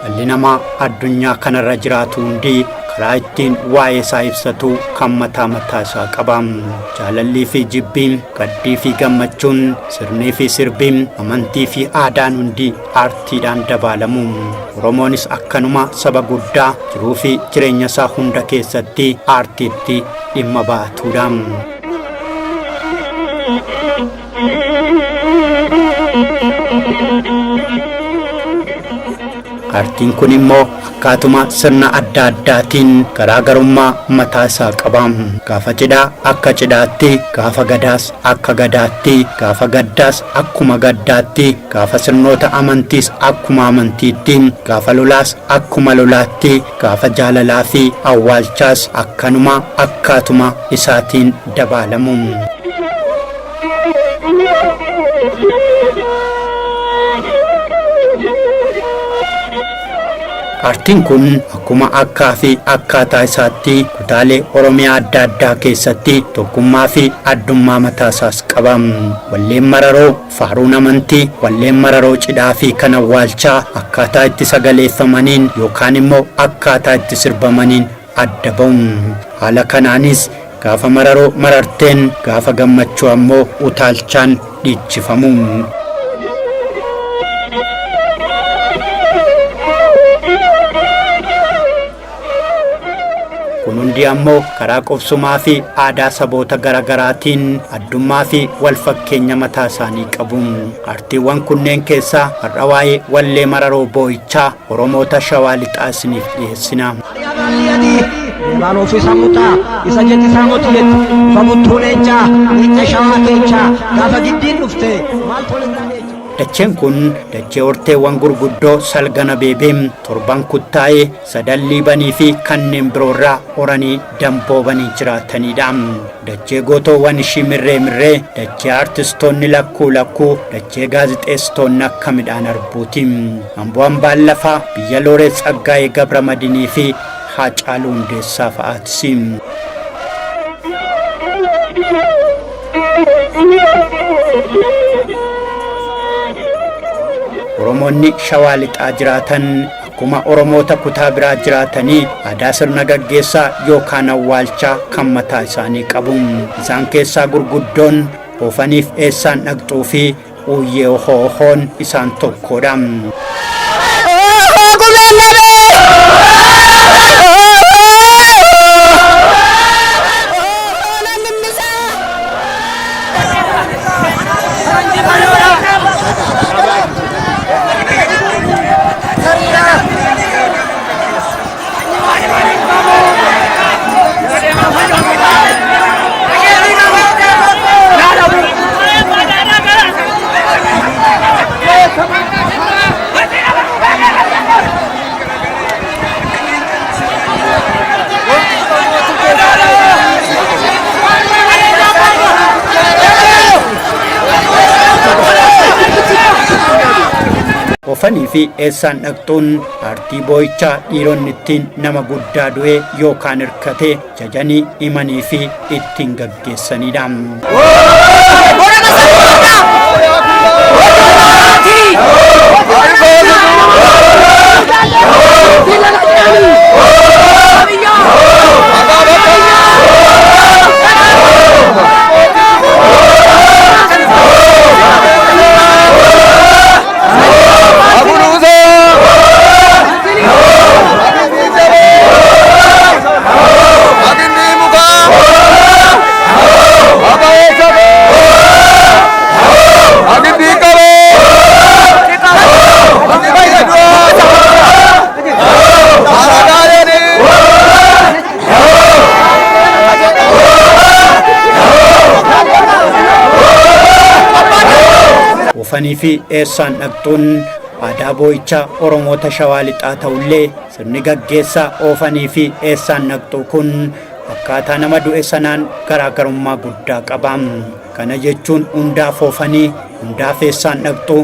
Dhalli namaa addunyaa kanarra jiraatu hundi karaa ittiin waa'ee isaa ibsatu kan mataa mataa isaa qaba. Jaalallii fi jibbiin, gaddii fi gammachuun, sirnii fi sirbiin, amantii fi aadaan hundi aartiidhaan dabaalamu. Oromoonis akkanuma saba guddaa jiruu fi jireenya isaa hunda keessatti aartiitti dhimma baatudha. Aartiin kun immoo akkaatuma sirna adda addaatiin garaagarummaa mataa isaa qaba. Gaafa cidhaa akka cidhaatti, gaafa gadaas akka gadaatti, gaafa gaddaas akkuma gaddaatti, gaafa sirnoota amantiis akkuma amantiitti, gaafa lolaas akkuma lolaatti, gaafa jaalalaa fi awwaalchaas akkanuma akkaatuma isaatiin dabaalamu. Aartiin kun akkuma akkaa fi akkaataa isaatti kutaalee Oromiyaa adda addaa keessatti tokkummaa fi addummaa mataa isaas qaba. Walleen mararoo, faaruun amantii, walleen mararoo cidhaa fi kan awwaalchaa akkaataa itti sagaleeffamaniin yookaan immoo akkaataa itti sirbamaniin adda ba'u. Haala kanaanis gaafa mararoo mararteen, gaafa gammachuu ammoo utaalchaan dhiichifamu. Kun hundi ammoo karaa qubsumaa fi aadaa saboota garaagaraatiin addummaa fi wal fakkeenya mataa isaanii qabu. Aartiiwwan kunneen keessaa har'a waa'ee wallee mararoo boo'ichaa Oromoota Shawaa Lixaa isiniif dhiyeessina. Reebaan ofii sammutaa isa jetti saamoti jetti ufa buttuu leencaa leenca shawaa keechaa gaafa giddiin dhufte maal tolirraa dheecha. Dacheen kun dachee horteewwan gurguddoo salgana beebee, torban kuttaa'ee, sadan liibanii fi kanneen biroorraa horanii damboobanii jiraatanidha. Dachee gootoowwan ishii mirree mirree, dachee aartistoonni lakkuu lakkuu, dachee gaazixeessitoonni akka midhaan arbuuti. Amboo hambaan lafaa biyya Looreet Tsaggaayee Gabramadinii fi Haacaaluu Hundeessaa fa'aatisi. Oromoonni Shawaa Lixaa jiraatan akkuma Oromoota kutaa biraa jiraatanii aadaa sirna gaggeessaa yookaan awwaalchaa kan mataa isaanii qabu. Isaan keessaa gurguddoon oofaniif eessaan dhaqxuu fi uuyyee ohoohoon isaan tokkodha. Oofanii fi eessaan dhaqxuun aartii boo'ichaa dhiironni ittiin nama guddaa du'e yookaan hirkate jajanii himanii fi ittiin gaggeessanidha. Oofanii fi eessaan dhaqxuun aadaa boo'ichaa Oromoota Shawaa Lixaa ta'ullee, sirni gaggeessaa oofanii fi eessaan dhaqxuu kun akkaataa nama du'e sanaan garaagarummaa guddaa qaba. Kana jechuun hundaaf oofanii, hundaaf eessaan dhaqxuu,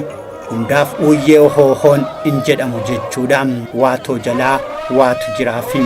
hundaaf uuyyee ohoohoon hin jedhamu jechuudha. Waatoo jalaa waatu jiraafi.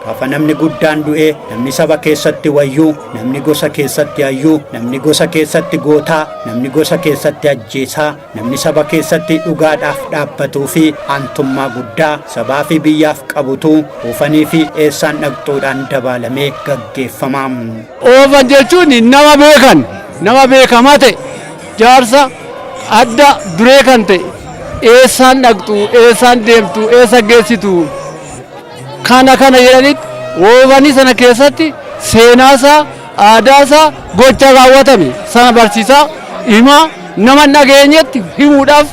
Gaafa namni guddaan du'e, namni saba keessatti wayyuu, namni gosa keessatti hayyuu, namni gosa keessatti gootaa, namni gosa keessatti ajjeesaa, namni saba keessatti dhugaadhaaf dhaabbatuu fi aantummaa guddaa sabaa fi biyyaaf qabutu oofanii fi eessaan dhaqxuudhaan dabaalamee gaggeeffama. Oofan jechuun nama beekan, nama beekamaa ta'e, jaarsa adda duree kan ta'e, eessaan dhaqxu, eessaan deemtu, eessa geessitu, kana kana jedhanitti oofanii sana keessatti seenaasaa, aadaasaa, gocha raawwatame sana barsiisaa himaa nama hin dhageenyetti himuudhaaf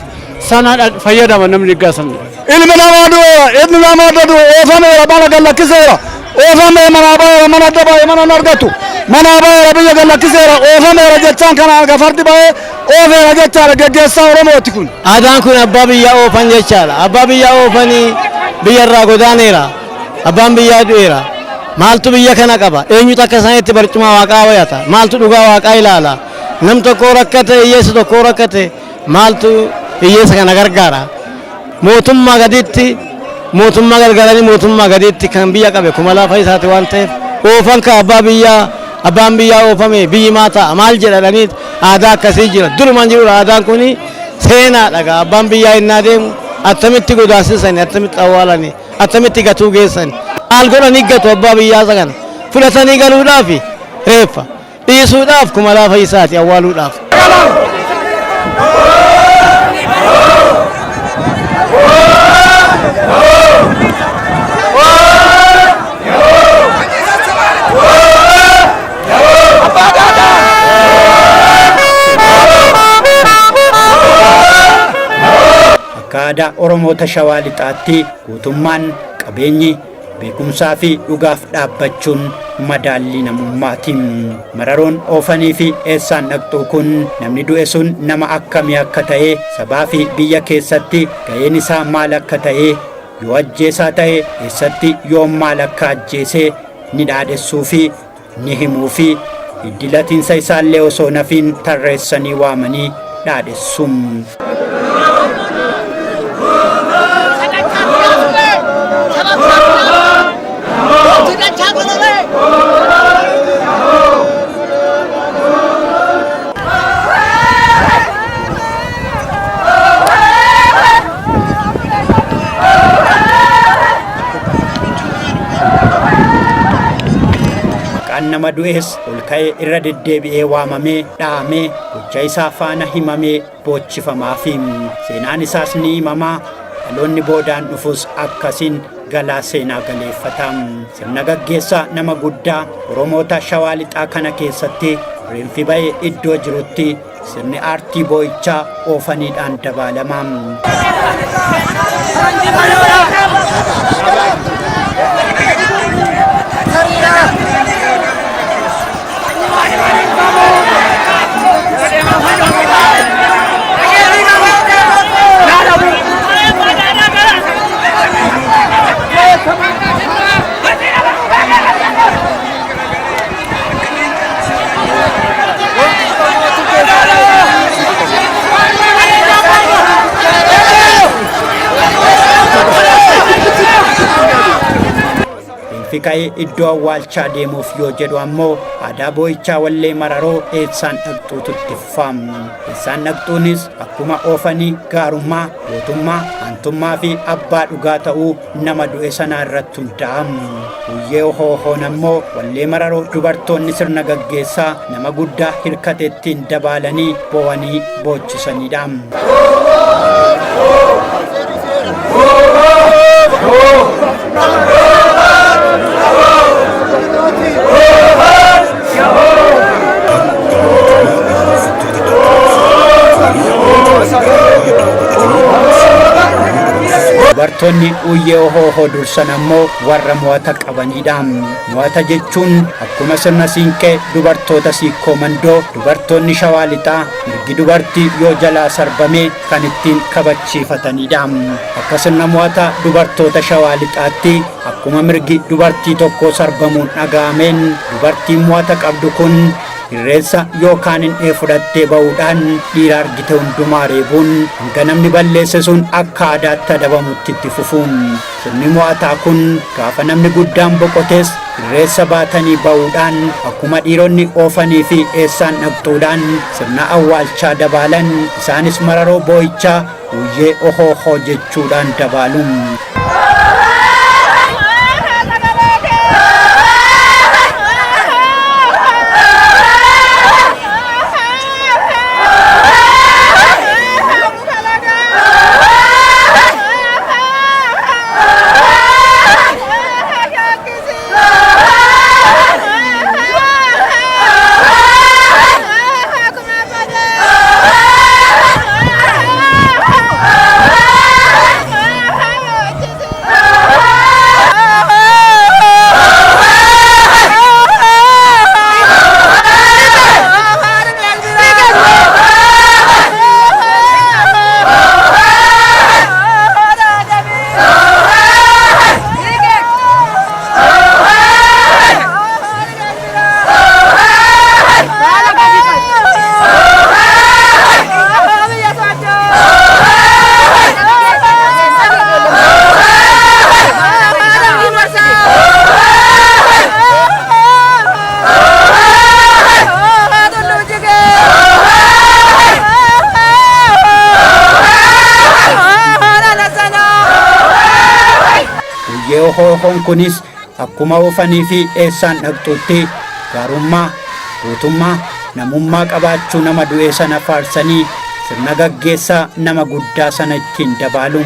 sana fayyadama namni gaasan. Ilmi namaa du'eera, ilmi namaa adda du'e, oofameera, mana gad lakkiseera. Oofamee manaa ba'eera, mana adda ba'e mana hin argatu. Manaa ba'eera, biyya gad lakkiseera, oofameera jechaan kana arga fardi ba'ee oofeera jechaadha, geggeessaa Oromooti kun. Aadaan kun abbaa biyyaa oofan jechaadha. Abbaa biyyaa oofanii biyya irraa godaaneera. Abbaan biyyaa du'eera. Maaltu biyya kana qaba? Eenyutu akka isaaniitti barcuma waaqaa wayata? Maaltu dhugaa waaqaa ilaala? Nam tokko rakkate, hiyyeessi tokko rakkate, maaltu hiyyeessa kana gargaara? Mootummaa gaditti, mootummaa gargaaranii, mootummaa gaditti kan biyya qabe kuma lafa isaati waan ta'eef, oofan ka abbaa biyyaa, abbaan biyyaa oofame biyyi maa ta'a, maal jedhanii aadaa akkasii jira. Durumaan jirudha aadaan kuni, seenaadha gaa. Abbaan biyyaa innaa deemu attamitti godaansisani, attamitti awwaalani, attamitti gatuu geessani, maal godhanii gatu? Abbaa biyyaa isa kana fudhatanii galuudhaaf, reeffa dhiisuudhaaf, kuma lafa isaati awwaaluudhaaf. Akka aadaa Oromoota Shawaa Lixaatti gootummaan, qabeenyi, beekumsaa fi dhugaaf dhaabbachuun madaallii namummaati. Mararoon oofanii fi eessaan dhaqxuu kun namni du'e sun nama akkamii akka ta'e, sabaa fi biyya keessatti ga'een isaa maal akka ta'e, yoo ajjeesaa ta'e eessatti, yoom, maal akka ajjeese ni dhaadhessuu fi ni himuu fi hiddi latiinsa isaallee osoo nafiin tarreessanii waamanii dhaadhessu. Maqaan nama du'es ol ka'ee irra deddeebi'ee waamamee, dhahamee, gocha isaa faana himamee boochifamaa fi seenaan isaas ni himamaa, dhaloonni boodaan dhufus akkasiin galaa seenaa galeeffata. Sirna gaggeessaa nama guddaa Oromoota Shawaa Lixaa kana keessatti reenfi ba'ee iddoo jirutti sirni aartii boo'ichaa oofaniidhaan dabaalama. Reenfi ka'ee iddoo awwaalchaa deemuuf yoo jedhu ammoo aadaa boo'ichaa wallee mararoo eessaan dhaqxuutu itti fufa. Eessaan dhaqxuunis akkuma oofanii gaarummaa, gootummaa, aantummaa fi abbaa dhugaa ta'uu nama du'e sanaa irratti hundaa'a. Guyyee hoohoon ammoo wallee mararoo dubartoonni sirna gaggeessaa nama guddaa hirkate ittiin dabaalanii boo'anii boochisanidha. Dubartoonni uyyee ohoohoo dursan ammoo warra mo'ata qabanidha. Mo'ata jechuun akkuma sirna siinqee dubartoota siikkoo mandoo dubartoonni shawaa lixaa mirgi dubartii yoo jalaa sarbame kan ittiin kabachiifatanidha. Akka sirna mo'ata dubartoota shawaa lixaatti akkuma mirgi dubartii tokkoo sarbamuun dhaga'ameen dubartiin mo'ata qabdu kun irreessa yookaan hin fudhattee ba'uudhaan dhiira argite hundumaa reebuun hanga namni balleesse sun akka aadaatti adabamutti itti fufuun sirni mo'ataa kun gaafa namni guddaan boqotes irreessa baatanii ba'uudhaan akkuma dhiironni oofanii fi eessaan dhaqxuudhaan sirna awwaalchaa dabaalan isaanis mararoo boo'ichaa uyyee ohoohoo jechuudhaan dabaalu. Uyyee ohoohoon kunis akkuma oofanii fi eessaan dhaqxutti gaarummaa, guutummaa, namummaa qabaachuu nama du'e sana faarsanii sirna gaggeessaa nama guddaa sana ittiin dabaalu.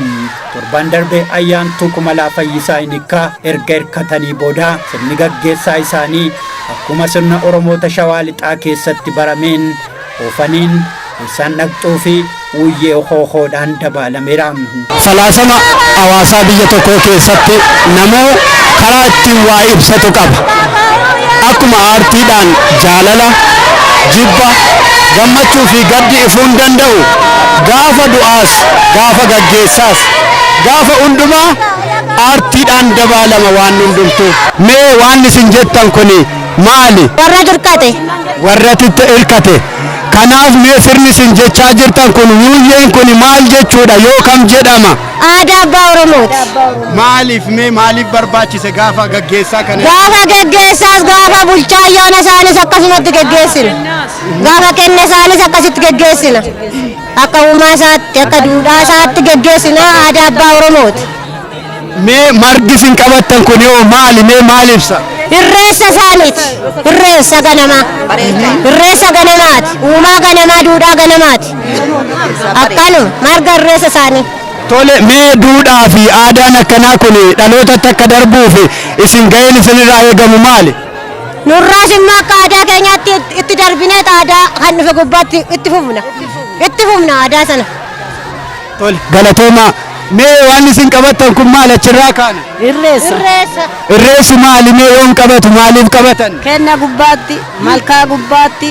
Torban darbe ayyaantuu kumalaa fayyisaa hinikkaa erga hirkatanii booda sirni gaggeessaa isaanii akkuma sirna Oromoota Shawaa Lixaa keessatti barameen oofaniin eessaan dhaqxuu fi uyyee ohoohoodhaan dabaalameera. Falaasama hawaasaa biyya tokkoo keessatti namoo karaa ittiin waa ibsatu qaba. Akkuma aartiidhaan jaalala, jibba, gammachuu fi gaddi ifuu hin danda'u gaafa du'aas, gaafa gaggeessaas, gaafa hundumaa aartiidhaan dabaalama waan hundumtuu. Mee waan isin jettan kun maali? Warra dirqate. Warra hirkate. Kanaaf mee sirni isin jechaa jirtan kun wuyyeen kun maal jechuudha yoo kam jedhama? Aadaa abbaa Oromooti. Maaliif mee maaliif barbaachise gaafa gaggeessaa kana? Gaafa geggeessaas gaafa bulchaa ayyaana isaanis akkasumatti geggeessina. Gaafa kenna isaanis akkasitti geggeessina. Akka uumaa isaatti akka duudhaa isaatti geggeessina aadaa abbaa Oromooti. Mee margi isin qabattan kun yoo maali mee maal ibsa? Irreessa isaaniiti. Irreessa ganamaa. Irreessa ganamaati. Uumaa ganamaa duudhaa ganamaati. Akkanuma marga irreessa isaanii. Tole mee duudhaa fi aadaan akkanaa kun dhalootatti akka darbuuf isin ga'een isinirraa eegamu maali? Nurraas immoo akka aadaa keenyaatti itti darbinee aadaa kan dhufe gubbaatti itti fufna. Itti fufna aadaa sana. Tole galatoomaa mee waan isin qabattan kun maal achirraa kaana? Irreessa. Irreessa. Irreessi maali mee yoom qabatu maaliif qabatan? Kenna gubbaatti, malkaa gubbaatti,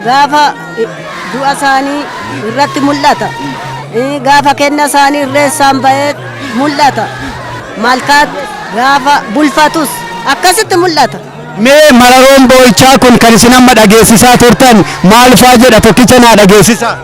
gaafa du'a isaanii irratti mul'ata. Gaafa kenna isaanii irreessaan ba'ee mul'ata. Malkaatti gaafa bulfatus akkasitti mul'ata. Mee mararoon boo'ichaa kun kan isin amma dhageessisaa turtan maal faa jedha tokkicha naa dhageessisaa?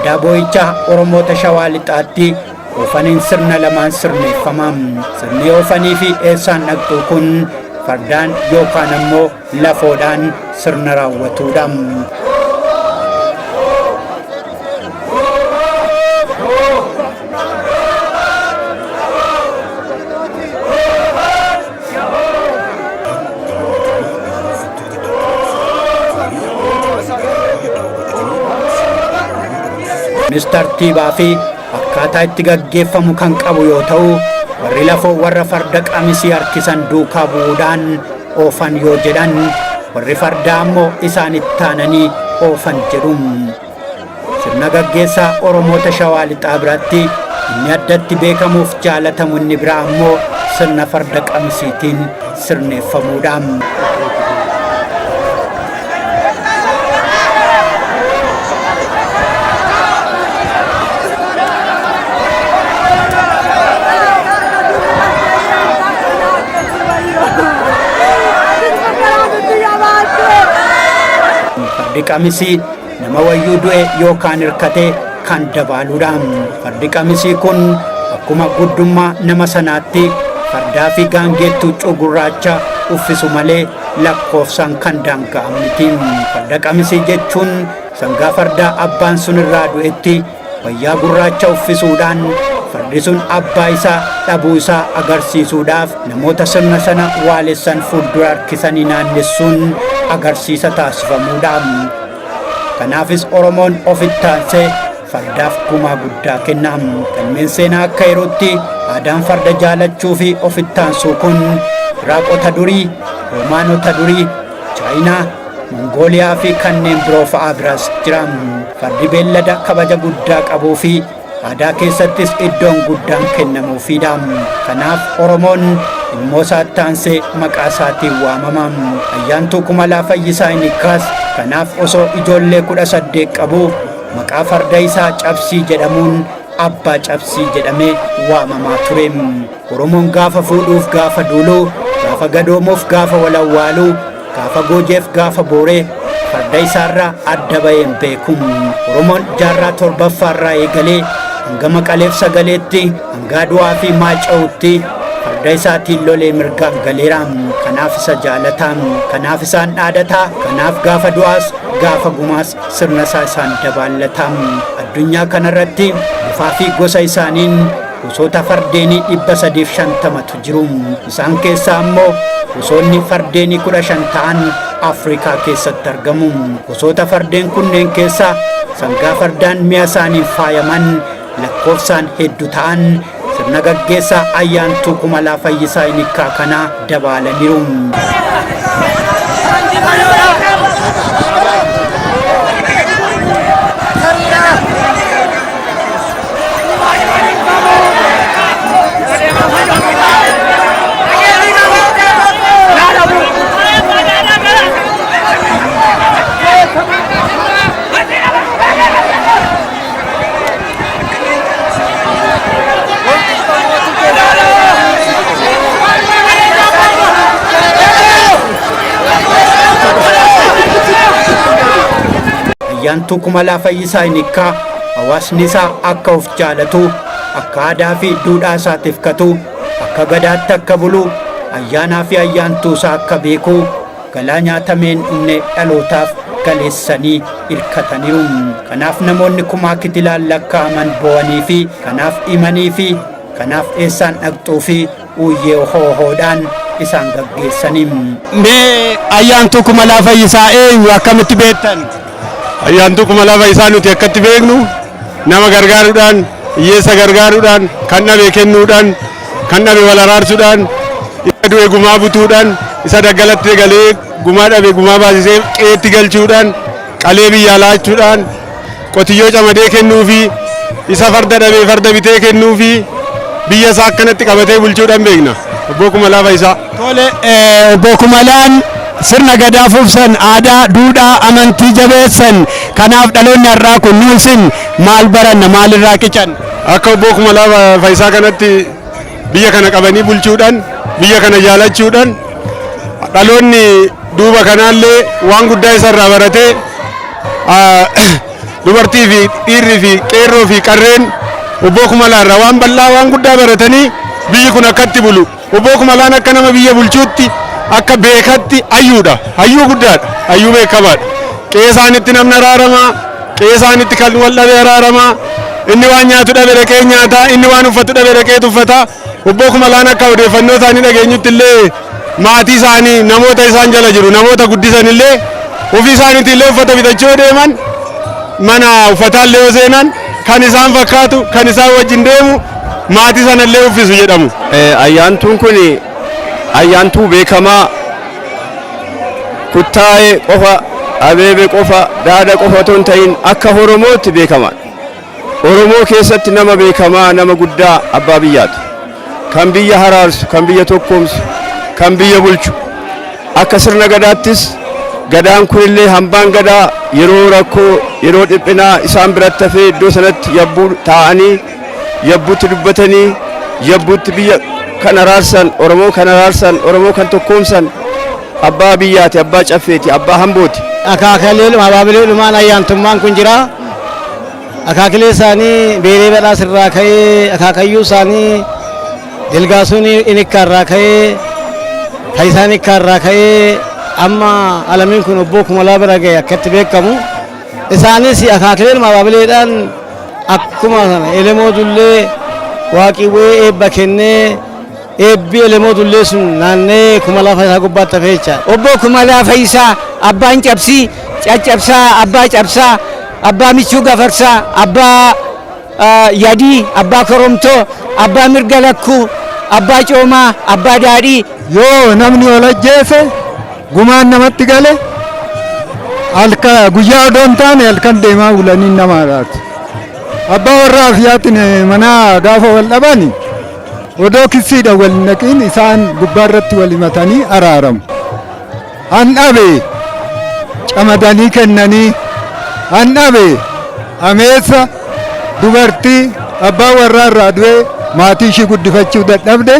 Aadaa boo'ichaa Oromoota Shawaa Lixaatti oofaniin sirna lamaan sirneeffama. Sirni oofanii fi eessaan dhaqxuu kun fardaan yookaan ammoo lafoodhaan sirna raawwatuudha. Kunis tartiibaa fi akkaataa itti gaggeeffamu kan qabu yoo ta'u, warri lafoo warra farda qamisii harkisan duukaa bu'uudhaan oofan yoo jedhan, warri fardaa ammoo isaan itti aananii oofan jedhu. Sirna gaggeessaa Oromoota Shawaa Lixaa biratti inni addatti beekamuuf jaalatamu inni biraa ammoo sirna farda qamisiitiin sirneeffamuudha. Fardi qamisii nama wayyuu du'e yookaan hirkate kan dabaaluudha. Fardi qamisii kun akkuma guddummaa nama sanaatti fardaa fi gaangeettuu gurraacha uffisu malee lakkoofsaan kan daanga'an miti. Farda qamisii jechuun sangaa fardaa abbaan sun irraa du'etti wayyaa gurraacha uffisuudhaan fardi sun abbaa isaa dhabuu isaa agarsiisuudhaaf namoota sirna sana waalessan fuuldura harkisanii naannessuun agarsiisa taasifamuudha. Kanaafis Oromoon ofitti aansee fardaaf gumaa guddaa kenna. Galmeen seenaa akka yerootti aadaan farda jaalachuu fi ofitti aansuu kun Iraaqota durii, Roomaanota durii, Chaayinaa, Mongooliyaa fi kanneen biroo fa'aa biras jira. Fardi beellada kabaja guddaa qabuu fi aadaa keessattis iddoon guddaan kennamuufiidha. Kanaaf Oromoon ilmoo isaatti aansee maqaa isaatiin waamama. Ayyaantuu Kumalaa Fayyisaa Hinikkaas kanaaf osoo ijoollee 18 qabuu maqaa farda isaa Cabsii jedhamuun Abbaa Cabsii jedhamee waamamaa ture. Oromoon gaafa fuudhuuf gaafa duuluu, gaafa gadoomuuf gaafa wal awwaaluu, gaafa goojeef gaafa booree farda isaarraa adda bahee hin beeku. Oromoon jaarraa torbaffaarraa eegalee hanga Maqaleef Sagaleetti, hanga Aduwaa fi Maaca'utti farda isaatiin lolee mirgaan galeera. Kanaaf isa jaalata. Kanaaf isaan dhaadata. Kanaaf gaafa du'aas gaafa gumaas sirna isaa isaan dabaallata. Addunyaa kanarratti bifaa fi gosa isaaniin gosoota fardeenii 350tu jiru. Isaan keessaa ammoo gosoonni fardeenii 15 ta'an Afrikaa keessatti argamu. Gosoota fardeen kunneen keessaa sangaa fardaan mi'a isaaniin faayaman lakkoofsaan heddu ta'an sirna gaggeessaa Ayyaantuu Kumalaa Fayyisaa Hinikkaa kana dabaalaniiru. Ayyaantuu Kumalaa Fayyisaa Hinikkaa hawaasni isaa akka of jaalatu, akka aadaa fi duudhaa isaa tifkatu, akka gadaatti akka bulu, ayyaanaa fi ayyaantuu isaa akka beeku, galaa nyaatamee hin dhumne dhalootaaf galeessanii hirkataniiru. Kanaaf namoonni kumaa kitilaan lakkaa'aman boo'anii fi kanaaf himanii fi kanaaf eessaan dhaqxuu fi uuyyee hoohoodhaan isaan gaggeessanii. Mee Ayyaantuu Kumalaa Fayyisaa eenyu akkamitti beektan? Ayyaantuu Kumalaa Fayyisaa nuti akkatti beeknu nama gargaaruudhaan, hiyyeessa gargaaruudhaan, kan dhabe kennuudhaan, kan dhabe wal araarsuudhaan, isa du'e gumaa butuudhaan, isa daggalatti galee gumaa dhabe gumaa baasisee qe'eetti galchuudhaan, qalee biyyaa laachuudhaan, qotiyyoo camadee kennuufi, isa farda dhabe farda bitee kennuufi, biyya isaa akkanatti qabatee bulchuudhaan beekna. Obbo Kumalaa Fayyisaa. Tole, Obbo Kumalaan sirna gadaa fufsan, aadaa, duudhaa, amantii jabeessan. Kanaaf dhaloonni har'aa kun nu isin maal baranna, maalirraa qican? Akka Obbo Kumalaa Fayyisaa kanatti biyya kana qabanii bulchuudhaan, biyya kana jaalachuudhaan dhaloonni duuba kanaallee waan guddaa isarraa baratee Dubartii fi dhiirri fi qeerroo fi qarreen Obboo Kumalaarraa waan bal'aa, waan guddaa baratanii biyyi kun akkatti bulu. Obboo Kumalaan akka nama biyya bulchuutti, akka beekatti hayyuudha. Hayyuu guddaadha. Hayyuu beekamaadha. Qe'ee isaanitti namni araaramaa, qe'ee isaanitti kan wal dhabe araaramaa, inni waan nyaatu dhabe dhaqee nyaataa, inni waan uffatu dhabe dhaqee uffata. Obboo Kumalaan akka odeeffannoo isaanii dhageenyutti illee maatii isaanii, namoota isaan jala jiru, namoota guddisan illee, ofii isaaniitti illee uffata bitachuu yoo deeman, mana uffataa illee yoo seenan, kan isaan fakkaatu, kan isaan wajjin deemu maatii sana illee uffisu jedhamu. Ayyaantuun kun ayyaantuu beekamaa Kuttaayee qofa, Abeebe qofa, Daada qofa otoo hin ta'in akka Oromootti beekamaadha. Oromoo keessatti nama beekamaa, nama guddaa, abbaa biyyaati. Kan biyya haraarsu, kan biyya tokkoomsu, kan biyya bulchu. Akka sirna gadaattis gadaan kunillee, hambaan gadaa yeroo rakkoo, yeroo dhiphinaa isaan biratti hafee iddoo sanatti yabbuu taa'anii, yabbuutti dubbatanii, yabbuutti biyya kan araarsan, Oromoo kan araarsan, Oromoo kan tokkoomsan abbaa biyyaati, abbaa caffeeti, abbaa hambooti. Akaakalee abaabilee dhumaan ayyaantummaan kun jira. Akaakilee isaanii Beeree Badhaas irraa ka'ee, akaakayyuu isaanii Dilgaasuun Inikkaa irraa ka'ee, Faayisaan Inikkaa irraa ka'ee, amma alamiin kun Obboo Kumalaa bira ga'e akkatti beekamu. Isaanis akaakileen abaabileedhaan akkuma sana Elemoo Dullee Waaqiwwee eebba kennee, eebbi Elemoo Dullee sun naannee Kumalaa Faayisaa gubbaatti hafee jechaadha. Obbo Kumalaa Fayyisaa, abbaan cabsii caccabsaa, abbaa cabsaa, abbaa michuu gafarsaa, abbaa yadii, abbaa koromtoo, abbaa mirga lakkuu, abbaa coomaa, abbaa daadhii. Yoo namni ol ajjeese, gumaan namatti gale, halka guyyaa odoo hin taane halkan deemaa bulanii nama araarsu. Abbaa warraa fi haatiin manaa gaafa wal dhabani, odoo kissiidha wal hin naqiin isaan gubbaarratti wal himatanii araaramu. Han dhabe camadanii kennanii, han dhabe ameessa dubartii abbaa warraa irraa du'ee maatii ishii guddifachuu dadhabde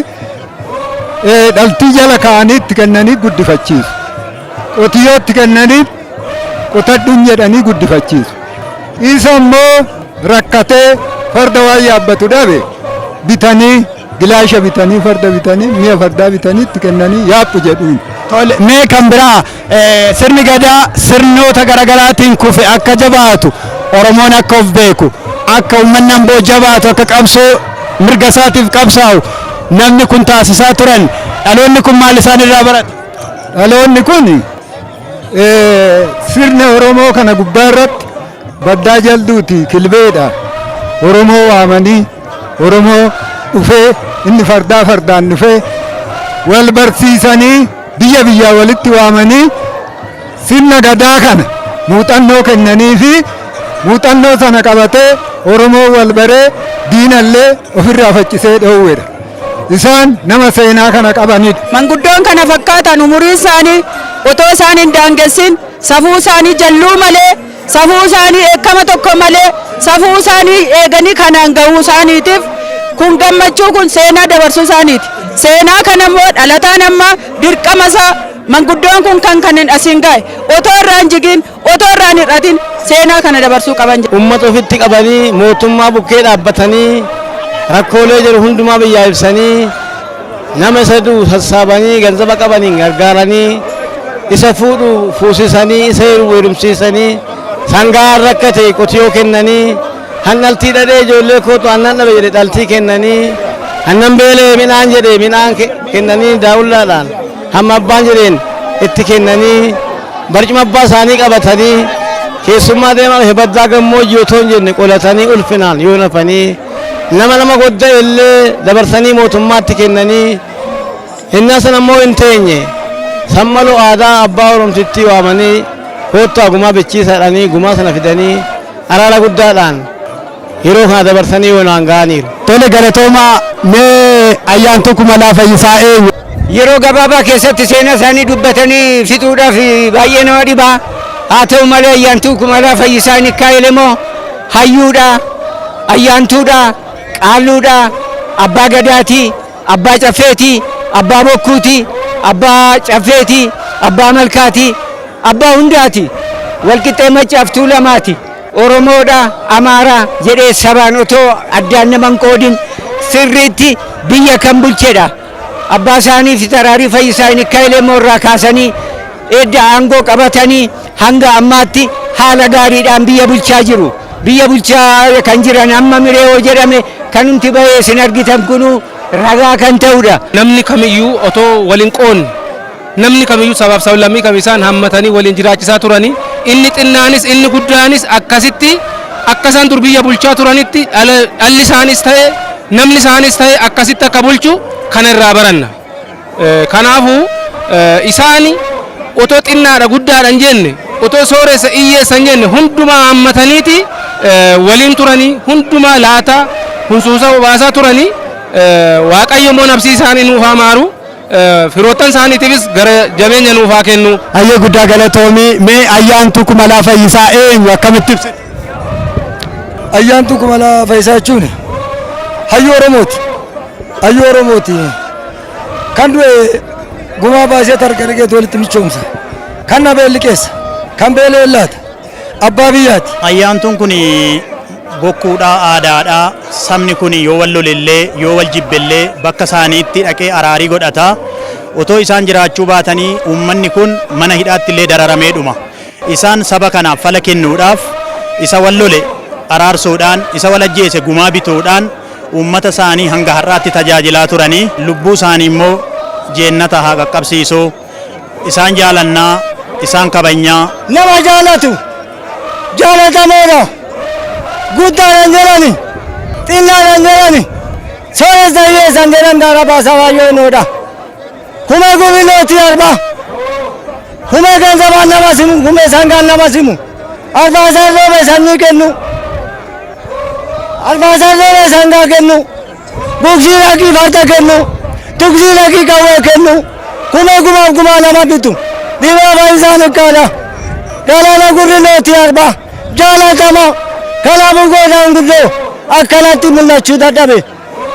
dhaltii jala kaa'anii itti kennanii guddifachiisu. Qotiyyoo itti kennanii qotadhuun jedhanii guddifachiisu. Isa immoo rakkatee farda waan yaabbatu dhabe bitanii, gilaasha bitanii, farda bitanii, mi'a fardaa bitanii itti kennanii yaaphu jedhuun. Tole, mee kan biraa, sirni gadaa sirnoota garaagaraatiin kufe akka jabaatu, Oromoon akka of beeku, akka uummanni Amboo jabaatu, akka qabsoo mirga isaatiif qabsaa'u namni kun taasisaa turan, dhaloonni kun maal isaan irraa barata? Dhaloonni kun sirna Oromoo kana gubbaa irratti baddaa jalduuti kilbeedha. Oromoo waamanii, Oromoo dhufee, inni fardaa fardaan dhufee wal barsiisanii, biyya biyyaa walitti waamanii, sirna gadaa kana muuxannoo kennanii fi muuxannoo sana qabatee Oromoo wal baree diinallee ofirraa faccisee dhoowwedha. Isaan nama seenaa kana qabanidha. Manguddoon kana fakkaatan umurii isaanii otoo isaan hin daangessin, safuu isaanii jalluu malee, safuu isaanii eekkama tokko malee, safuu isaanii eeganii kanaan gahuu isaaniitiif kun gammachuu, kun seenaa dabarsuu isaaniiti. Seenaa kana immoo dhalataan amma dirqama isaa manguddoon kun kan hin asiin gahe otoo irraa hin jigin, otoo irraa hin hir'atin seenaa kana dabarsuu qaban. Uummata ofitti qabanii, mootummaa bukkee dhaabbatanii, rakkoolee jiru hundumaa biyyaa ibsanii, nama isa du'u sassaabanii ganzaba qabaniin gargaaranii, isa fuudhu fuusisanii, isa heerumu heerumsiisanii, sangaa rakkate qotiyoo kennanii, handhaltii dhadhee ijoollee kootu aannan dhabe jedhe dhaltii kennanii, hannan beelee midhaan jedhe midhaan kennanii, daawullaadhaan hamma abbaan jedheen itti kennanii, barcuma abbaa isaanii qabatanii, keessummaa deemaa baddaa gammoojjii otoo hin jenne qolatanii, ulfinaan yoo nafanii, nama nama godda illee dabarsanii mootummaatti kennanii, hinnaa sana immoo hin teenye sammaloo aadaa abbaa Oromtittii waamanii, koottaa gumaa bichiisaadhanii, gumaa sana fidanii, araara guddaadhaan yeroo kana dabarsanii yoonaan ga'aniiru. Tole, galatoomaa. Mee Ayyaantuu Kumalaa Fayyisaa eenyu? Yeroo gabaabaa keessatti seenaa isaanii dubbatanii fixuudhaaf baay'ee nama dhibaa. Haa ta'u malee, Ayyaantuu Kumalaa Fayyisaa Nikkaa Elemoo hayyuudha, ayyaantuudha, qaalluudha, abbaa gadaati, abbaa caffeeti, abbaa bokkuuti, abbaa caffeeti, abbaa malkaati, abbaa hundaati. Walqixxee Maccaaf Tuulamaati. Oromoodha, Amaaraa jedhee sabaan otoo addaan nama hin qoodin sirriitti biyya kan bulchedha. Abbaa isaanii Fitaraarii Fayyisaa Inikkaa Elemoo irraa kaasanii edda aangoo qabatanii hanga ammaatti haala gaariidhaan biyya bulchaa jiru. Biyya bulchaa kan jiran amma Mireewoo jedhame kanumti bahee isin argitan kunuu ragaa kan ta'udha. Namni kamiyyuu otoo waliin qoonne, namni kamiyyuu sabaaf sablammii kam isaan hammatanii waliin jiraachisaa turanii, inni xinnaanis inni guddaanis akkasitti akka isaan dur biyya bulchaa turanitti dhalli isaanis ta'e namni isaanis ta'e akkasitti akka bulchu kana irraa baranna. Kanaafuu isaan otoo xinnaadha guddaadha hin jenne, otoo sooressa hiyyeessa hin jenne, hundumaa hammataniiti waliin turanii, hundumaa laataa hunsuusa obaasaa turanii. Waaqayyo immoo nafsii isaanii nuuf haa maaru, firoottan isaaniitiifis gara jabeenya nuuf haa kennu. Hayyee, guddaa galatoomii. Mee Ayyaantuu Kumalaa Fayyisaa eenyu, akkamitti ibsite? Ayyaantuu Kumalaa Fayyisaa jechuun hayyuu Oromooti. Hayyuu Oromooti. Kan du'e gumaa baasee targa dhiqeetu walitti michoomsa. Kan dhabee liqeessa. Kan beela'e laata. Abbaa biyyaati. Ayyaantuun kun bokkuudha, aadaadha. Sabni kun yoo wal lolellee, yoo wal jibbellee bakka isaaniitti dhaqee araarii godhata. Otoo isaan jiraachuu baatanii uummanni kun mana hidhaatti illee dararamee dhuma. Isaan saba kanaaf fala kennuudhaaf, isa wal lole araarsuudhaan, isa wal ajjeese gumaa bituudhaan uummata isaanii hanga har'aatti tajaajilaa turanii, lubbuu isaanii immoo jeennata haa qaqqabsiisu. Isaan jaalannaa, isaan kabajnaa. Nama jaalatu, jaalatamoodha. Guddaadhaan jedhani, xinnaadhaan jedhani, sooressa hiyyeessan jedhan daara baasaa baay'ee noodha. Kuma gubilooti arba. Kuma ganzabaan nama simu, kuma sangaan nama simu. Arfaasaan roobe sanyii kennu. Arfaasaan roobe sangaa kennu. Buksii dhaqii farda kennu. Tuksii dhaqii qawwee kennu. Kuma gumaaf gumaa nama bitu. Dhibaa fayyisaan ukkaadha. Galaana gurri lootii arba. Jaalatama. Kanaafuu goodaan guddoo akkanatti mul'achuu dadhabe.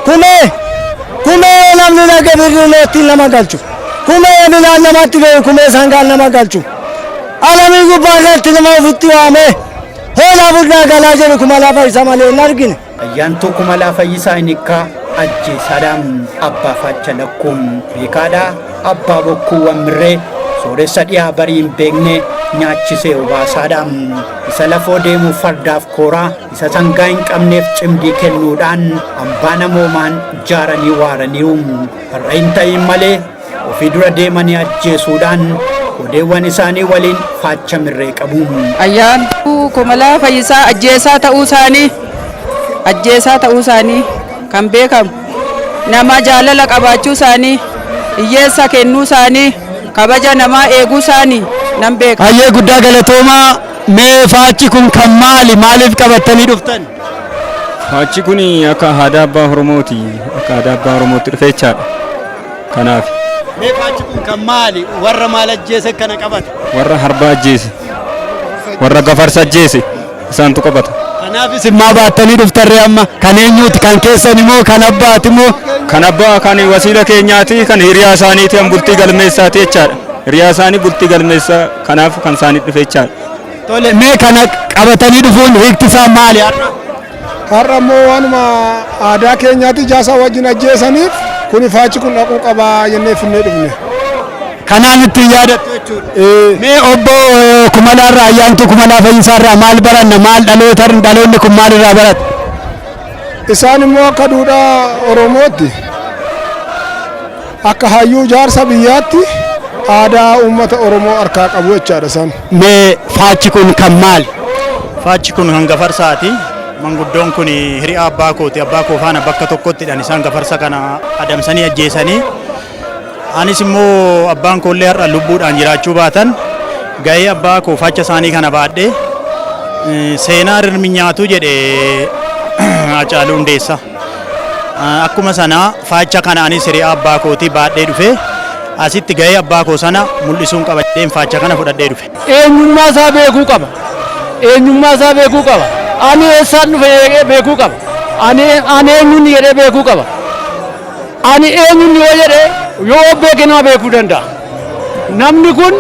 Kumee kumee namni dhaqe birrii lootiin nama galchu. Kumee midhaan namatti fe'u, kumee sangaan nama galchu. Alamii gubbaa irratti nama ofitti waamee hoolaa furdaa galaa jedhu Kumalaa Fayyisaa malee hin argine. Ayyaantuu Kumalaa Fayyisaa Inikkaa ajjeesaadha. Abbaa Faacha Lakkuun beekaadha. Abbaa Bokkuu Wammirree sooressa dhiyaa barii hin beekne nyaachisee obaasaadha. Isa lafoo deemuuf fardaaf kooraa, isa sangaa hin qabneef cimdii kennuudhaan hambaa namoomaan jaaranii waaraniiru. Har'a hin ta'in malee ofii dura deemanii ajjeesuudhaan odeewwan isaanii waliin faacha mirree qabu. Ayyaantuu Kumalaa Fayyisaa ajjeesaa ta'uu isaanii kan beekamu, nama jaalala qabaachuu isaanii, hiyyeessa kennuu isaanii, kabaja namaa eeguu isaanii nan beeka. Hayyee, guddaa galatoomaa. Mee faachi kun kan maali? Maaliif qabattanii dhuftan? Faachi kun akka aadaa abbaa Oromooti. Akka aadaa abbaa Oromootti dhufe jechaadha. Kanaaf. Mee faachi kun kan maali? Warra maal ajjeese kana qabata? Warra harba ajjeese, warra gafarsa ajjeese isaantu qabata. Kanaaf isin maa baattanii dhuftarree amma? Kan eenyuuti? Kan keessan immoo, kan abbaati immoo? Kan abbaa, kan wasiila keenyaati, kan hiriyaa isaaniiti, kan bultii galmeessaati jechaadha. Hiriyaa isaanii bultii galmeessaa, kanaaf kan isaanii dhufe jechaadha. Tole, mee kana qabatanii dhufuun hiikti isaa maali har'a? Har'a immoo waanuma aadaa keenyaatti jaasa wajjin ajjeesaniif kun faachi kun dhaquu qabaa jennee finnee dhufne. Kanaan ittiin yaadattu jechuudha. Mee obbo Kumalaarraa, Ayyaantuu Kumalaa Fayyisaarraa maal baranna? Maal dhaloota dhaloonni kun maal irraa barata? Isaan immoo akka duudhaa Oromootti, akka hayyuu jaarsa biyyaatti aadaa uummata Oromoo harkaa qabu jechaadha isaan. Mee faachi kun kan maali? Faachi kun kan gafarsaati. Manguddoon kun hiriyaa abbaa kooti. Abbaa koo faana bakka tokkottidhaan isaan gafarsa kana adamsanii ajjeesanii. Anis immoo abbaan koollee har'a lubbuudhaan jiraachuu baatan, gahee abbaa koo faacha isaanii kana baadhee seenaa rirmi nyaatu jedhe Hacaaluu Hundeessaa. Akkuma sana faacha kana anis hiriyaa abbaa kootii baadhee dhufe, asitti gahee abbaa koo sana mul'isuun qaba jedheen faacha kana fudhadhee dhufe. Eenyummaa isaa beekuu qaba. Eenyummaa isaa beekuu qaba. Ani eessaan dhufe jedhee beekuu qaba. Ani eenyuun jedhee beekuu qaba. Ani eenyuun yoo jedhee yoo beeke nama beekuu danda'a. Namni kun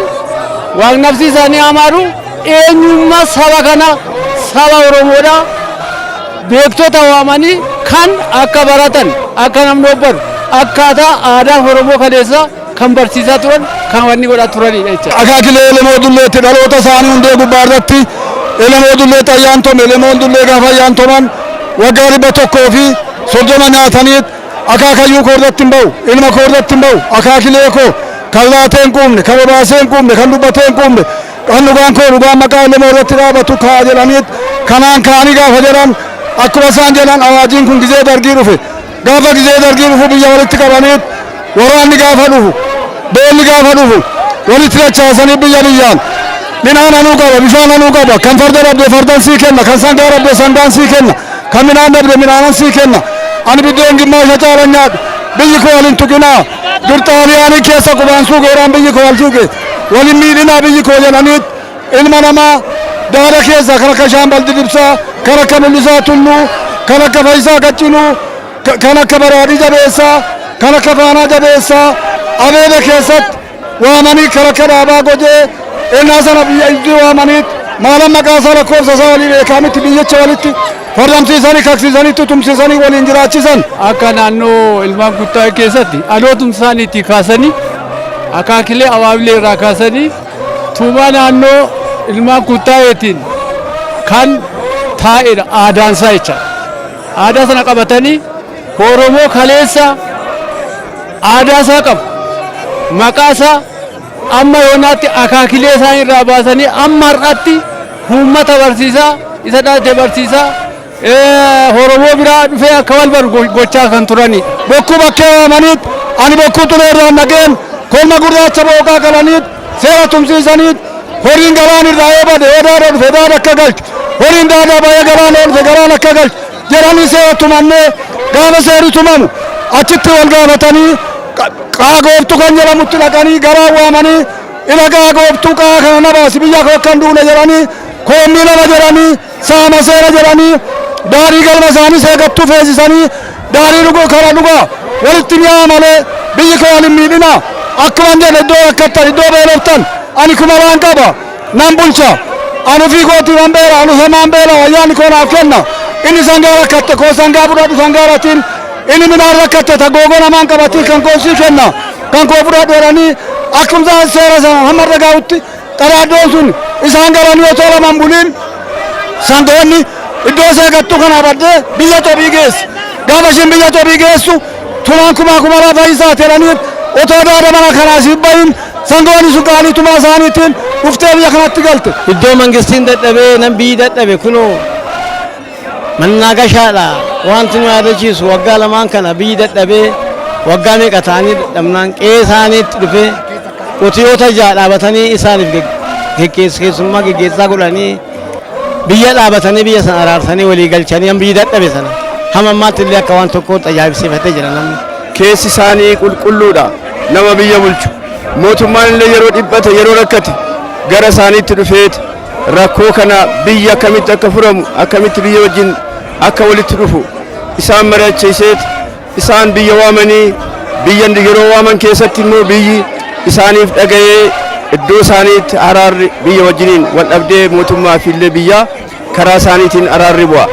waaqnafsi isaanii amaaru eenyummaa saba kana saba Oromoodhaa beektota waamanii kan akka baratan, akka namni hubatu, akkaataa aadaa Oromoo kaleessaa kan barsiisaa turan, kan wanni godhaa turanidha jechuudha. Akaakilee Elemoo Dulleetti dhaloota isaanii hundee gubbaa irratti Elemoo Dulleetti ayyaantome. Elemoon Dullee gaafa ayyaantoman waggaa 130 nyaatanii akaakayyuu koo irratti hin ba'u, ilma koo irratti hin ba'u, akaakilee koo kan laatee hin quufne, kan obaasee hin quufne, kan dubbatee hin quufne, kan dhugaan koo dhugaan maqaa Elemoo irratti dhaabatu kaa jedhanii kanaan kaanii gaafa jedhan, akkuma isaan jedhan awaajiin kun gizee Dargii dhufe. Gaafa gizee Dargii dhufu biyya walitti qabanii, waraanni gaafa dhufu, beelli gaafa dhufu walitti dachaasanii biyya biyyaan midhaan anuu qaba, bishaan anuu qaba, kan farda dhabde fardan sii kenna, kan sangaa dhabde sangaan sii kenna, kan midhaan dhabde midhaanan sii kenna, ani biddeen gimmaasha caalan nyaadhu, biyyi koo wal hin tuqinaa, dur Xaaliyaanii keessa qubaan suuqeeraan biyyi koo wal suuqe, wal hin miidhinaa biyyi koo jedhanii ilma namaa daara keessaa kan akka Shaambal Didibsaa, kan akka Mul'isaa Tulluu, kan akka Fayyisaa Qaccinuu, kan akka Baraadhii Jabeessaa, kan akka Faanaa Jabeessaa Abeebe keessatti waamanii, kan akka Dhaabaa Gojee ennaa sana biyya iddoo waamanii maalan maqaa isaa lakkoofsa isaa walii beekaa miti, biyyicha walitti farramsiisanii, kaksiisanii, tutumsiisanii waliin jiraachisan. Akka naannoo ilmaan Kuttaayee keessatti dhalootum isaaniitii kaasanii, akaakilee abaabilee irraa kaasanii, tuumaa naannoo ilmaan Kuttaayeetiin kan taa'edha aadaan isaa jecha. Aadaa sana qabatanii Oromoo kaleessa aadaa isaa qabu, maqaa isaa amma yoonaatti akaakilee isaanii irraa baasanii amma har'aatti uummata barsiisaa, isa dhalate barsiisaa, Oromoo biraa dhufee akka wal baru gochaa kan turanidha. Bokkuu bakkee waamaniit ani bokkuu xulee irraan dhageen korma gurraacha booqaa qalaniit seera tumsiisaniit, horiin galaan irraa yoo bade yoo daada dhufe daada akka galchu, horiin daadaa ba'ee galaan yoo dhufe galaan akka galchu jedhanii seera tumannee, gaafa seerri tumamu achitti wal gaafatanii qaagooftu kan jedhamutti dhaqanii garaa waamanii, ila qaagooftuu qaa kana na baasi, biyya koo akkan duune jedhanii, koommii lama jedhanii, saama seera jedhanii, daarii galma isaanii seegattuu feesisanii, daarii dhuguu kara dhugaa walitti mi'aa malee biyyi koo wal hin miidhina, akkuma jedhe iddoo rakkattan, iddoo beeloftan ani kumalaan qaba nan bulcha, ani ofii kootii nan beela, ani hamaan beela, ayyaanni koo naaf kenna, inni sangaa rakkatte koo sangaa fudhadhu sangaa ratiin, inni midhaan rakkatte tagoogoo namaan qabatiin kan koo sii kenna, kan koo fudhadhu jedhanii, akkuma seera sana hamma dhagahutti qadaaddoon sun isaan galanii otoo laman buliin sangoonni iddoo seegattuu kana baddee biyya Xobii geessi. Gaafa isheen biyya Xobii geessu tumaan kumaa kumaraa fayyisaa jedhanii otoo daada mana kanaa siif bahin sangoonni sun qaalii tumaa isaaniitiin dhuftee biyya kanatti galte. Iddoo mangistiin dadhabee nan biyyi dadhabe kunoo mannaagashaadha. Wanti nu yaadachiisu waggaa lamaan kana biyyi dadhabee waggaa meeqa ta'anii dadhabnaan qe'ee isaaniitti dhufee qotiyoota 6 dhaabatanii isaaniif keessummaa geggeessaa godhanii biyya dhaabatanii biyya sana araarsanii walii galchanii biyyi dadhabe sana hamma ammaatti illee akka waan tokkootti ajaa'ibsiifatee jira namni. Keessi isaanii qulqulluudha, nama biyya bulchu. Mootummaan illee yeroo dhiphate, yeroo rakkate gara isaaniitti dhufeet rakkoo kana biyya akkamitti akka furamu, akkamitti biyya wajjin akka walitti dhufu isaan mari'achiiseet isaan biyya waamanii, biyya yeroo waaman keessatti immoo biyyi isaaniif dhaga'ee iddoo isaaniitti araarri biyya wajjiniin wal dhabdee mootummaa fi illee biyyaa karaa isaaniitiin araarri bu'a.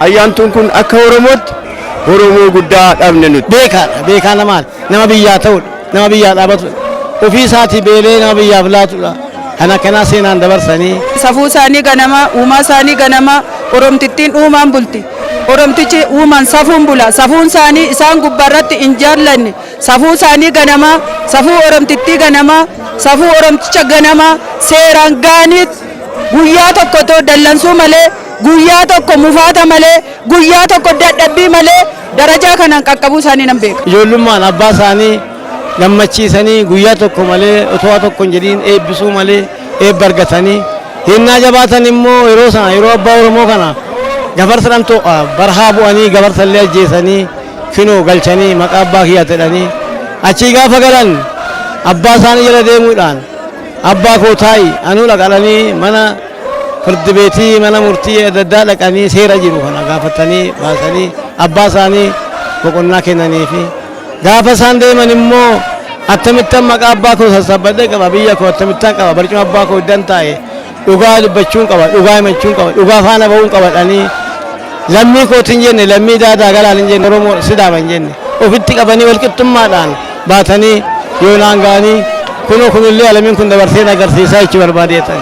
Ayyaantuun kun akka Oromootti Oromoo guddaa dhabne nuti. Beekaadha, beekaa namaadha, nama biyyaa ta'udha, nama biyyaa dhaabatudha, ofii isaatii beelee nama biyyaaf laatudha. Kan akkanaa seenaan dabarsanii. Safuu isaanii ganama, uumaa isaanii ganama, Oromtittiin uumaan bulti. Oromtichi uumaan safuun bula. Safuun isaanii isaan gubbaarratti hin jaallanne. Safuu isaanii ganama, safuu Oromtittii ganama, safuu Oromticha ganama seeraan ga'aniit guyyaa tokko otoo dallansuu malee, guyyaa tokko mufaata malee, guyyaa tokko dadhabbii malee darajaa kanaan qaqqabuu isaanii nan beeka. Ijoollummaan abbaa isaanii gammachiisanii guyyaa tokko malee otoo tokko hin jedhiin eebbisuu malee eebba argatanii hinnaa jabaatan immoo yeroo sana yeroo abbaa Oromoo kana gafarsa dhamtoo barhaa bu'anii gafarsa illee ajjeesanii kinoo galchanii maqaa abbaa kiyyaa jedhanii achii gaafa galan abbaa isaanii jala deemuudhaan abbaa koo taa'i anuu dhaqanii mana firdi beetii mana murtii adda addaa dhaqanii seera jiru kana gaafatanii baasanii abbaa isaanii boqonnaa kennanii fi gaafa isaan deeman immoo akkamittan maqaa abbaa koo sassaabadhee qaba, biyya koo akkamittan qaba, barcuma abbaa koo iddan taa'e. Dhugaa dubbachuun qaba, dhugaa himachuun qaba, dhugaa faana ba'uun qaba dhanii lammii kootiin hin jenne, lammii daadaa galaan hin jenne, Oromoo Sidaama hin jenne, ofitti qabanii walqixxummaadhaan baatanii yoonaan ga'anii kunoo kunillee alamiin kun dabarsee agarsiisaa jechuu barbaadeetan.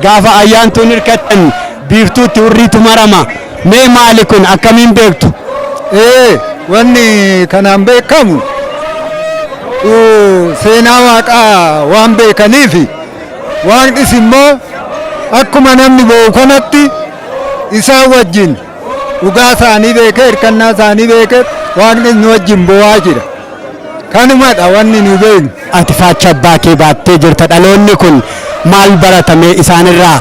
Gaafa ayyaantuun hirkattan biiftuutti hurriitu marama. Mee maali kun, akkamiin beektu? Ee, wanni kanaan beekamu seenaa waaqaa waan beekaniif, waaqnis immoo akkuma namni bo'u kanatti isaan wajjin dhugaa isaanii beekee, hirkannaa isaanii beekee, waaqnis nu wajjin bo'aa jira. Kanumadha wanni nu beeknu. Ati faacha abbaa kee baattee jirta. Dhaloonni kun maal baratame isaanirraa?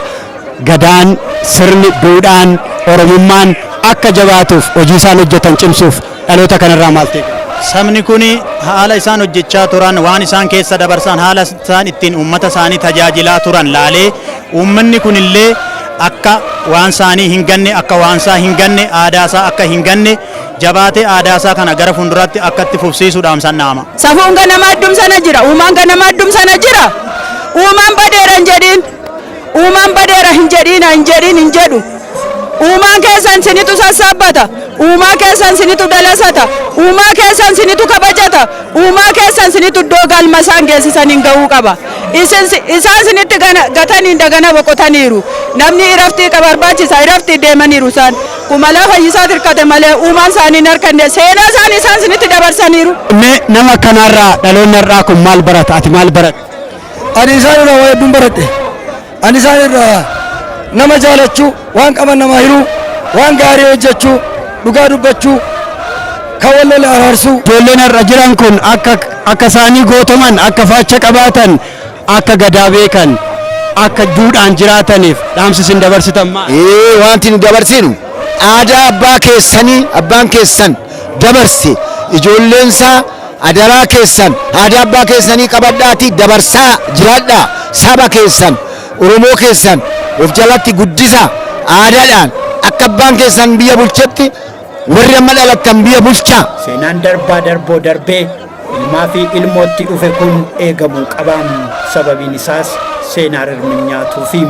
Gadaan, sirni, duudhaan, Oromummaan akka jabaatuuf hojii isaan hojjetan cimsuuf dhaloota kanarraa maal ta'e? Sabni kun haala isaan hojjechaa turan, waan isaan keessa dabarsan, haala isaan ittiin uummata isaanii tajaajilaa turan laalee, uummanni kun illee akka waan isaanii hin ganne, akka waan isaa hin ganne, aadaa isaa akka hin ganne, jabaatee aadaa isaa kana gara fuulduraatti akka itti fufsiisuudhaan san dhaama. Safuun ganama addum sana jira. Uumaan ganama addum sana jira. Uumaan badeera hin jedhiin. Uumaan badeera hin jedhiin, hin jedhiin, hin jedhu. Uumaan keessan sinitu sassaabbata. Uumaa keessan sinitu dalasata. Uumaa keessan sinitu kabajata. Uumaa keessan sinitu iddoo galma isaan geessisan hin ga'uu qaba. Isin isaan sinitti gatanii dagana boqotaniiru. Namni iraftii barbaachisa, iraftii deemaniiru isaan. Kumalaa Fayyisaa hirkate malee uumaan isaanii hin harkanne, seenaa isaanii isaan sinitti dabarsaniiru. Mee nama kanarraa dhaloonni har'aa kun maal barata? Ati maal baratte? Ani isaan irraa waa hedduun baradhe. Ani isaan irraa nama jaalachuu, waan qaban namaa hiruu, waan gaarii hojjechuu, dhugaa dubbachuu, kan wal lole araarsuu. Ijoolleen har'a jiran kun akka isaanii gootoman, akka faacha qabaatan, akka gadaa beekan, akka duudhaan jiraataniif dhaamsi isin dabarsitan maal? Ee, wanti nu dabarsinu aadaa abbaa keessanii, abbaan keessan dabarse, ijoolleensaa adaraa keessan aadaa abbaa keessanii qabadhaatii dabarsaa jiraadhaa. Saba keessan, Oromoo keessan of jalatti guddisa aadaadhaan. Akka abbaan keessan biyya bulchetti warri amma dhalattan biyya bulchaa. Seenaan darbaa darboo darbee ilmaa fi ilmootti dhufe kun eegamuu qaba. Sababiin isaas seenaa rirmi nyaatuufi.